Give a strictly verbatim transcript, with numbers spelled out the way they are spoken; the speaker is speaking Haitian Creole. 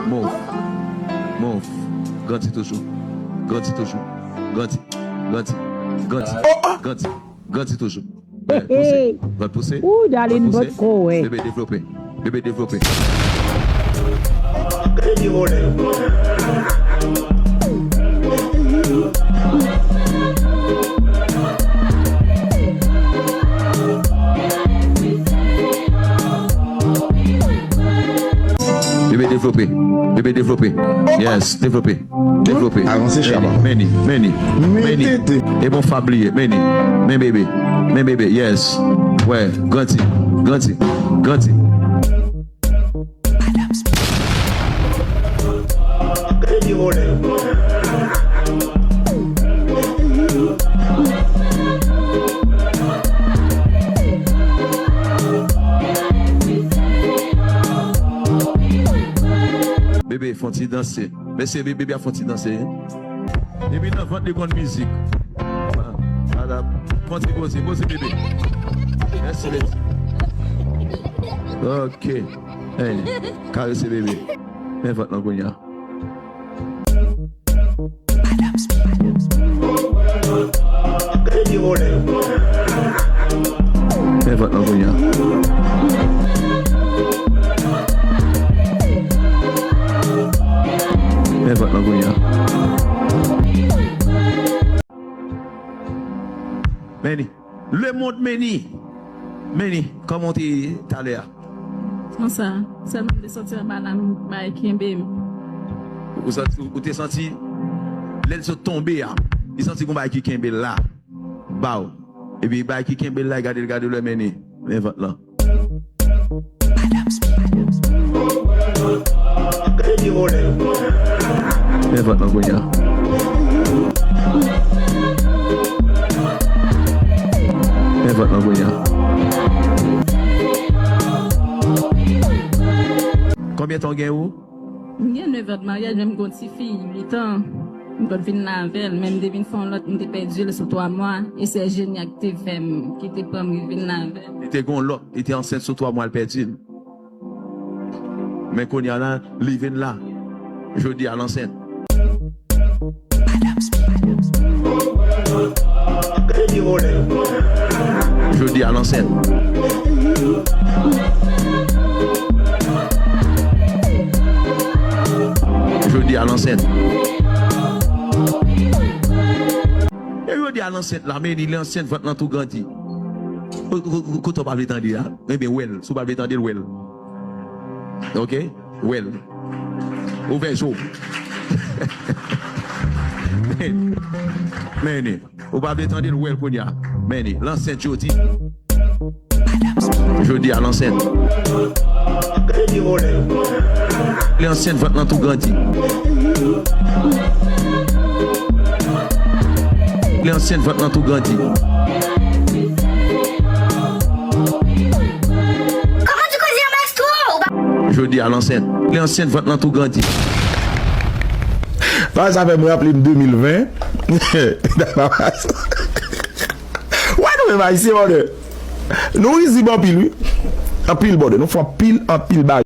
Move. Move. Grandi toujou. Grandi toujou. Grandi. Grandi. Grandi. Grandi. Grandi toujou. Hey, pouse. Hey. Vant pouse. Ooh, darling, vant pouse. But go away. Bebe devlope. Bebe devlope. Bebe devlope. Bebe devlope. Yes, devlope. Devlope. Avanse, Shaba. Meni, meni, meni. E bon, Fab li ye. Meni. Men bebe. Men bebe. Yes. Wè. Grandi. Grandi. Grandi. Bebe, fè yon ti danse. Mesye, bebe ap fè yon ti danse, hein? Depi nan vant li konn mizik. Ala, fè yon ti poze, poze bebe. Mèsi, mèsi. Ok. Hey, karese bebe. Men vant lan kounye a. Men vant lan kounye a. Men vant lan kounye a. Meni. Lemonn, Meni. Meni, kòman w te ye talè a? Konsa, sèlman m te santi anba la, m bay kenbe m. Ou santi, ou te santi, lè l sot tonbe a, li santi gon bagay ki kenbe l la, ba w. Epi bagay ki kenbe l la, gade l, gade l, men li, men vant lan. Men vant lan kounye a. Men vant lan kounye a. Konbyen tan w gen ou? M gen nèf an de maryaj, men m gen yon ti fi uit an. M konn vin la avè l, men m te vin fè yon lòt, m te pèdi l sou twa mwa, e sè Jenya ki te fè m, ki te pran m vin la avè l. Li te gen yon lòt, li te ansent sou twa mwa, l pèdi l. Men kounye a la, li vin la. Jodi a, l ansent. Jodi a, l ansent. Jodi a, l ansent. E jodi a, l ansent la, men li, li ansent, vant lan tou grandi. Ko-, ko-, ko-, kote w pa vle tande a? Ebyen, wè l. Si w pa vle tande l, wè l. Ok? Wè l. Ouvè je w. Men, men, ou pa vle tande l, wè l kounye a. Men, l ansent jodi. Jodi a, l ansent. Li ansent, vant lan tou grandi. Li ansent, vant lan tou grandi. Kòman di koze a, maestro? Jodi a, l ansent. Li ansent, vant lan tou grandi. Bagay sa fè m raple m de mil ven. Wè nou menm Ayisyen, brother. Nou rizib anpil, wi. Anpil, brother. Nou fè anpil, anpil bagay.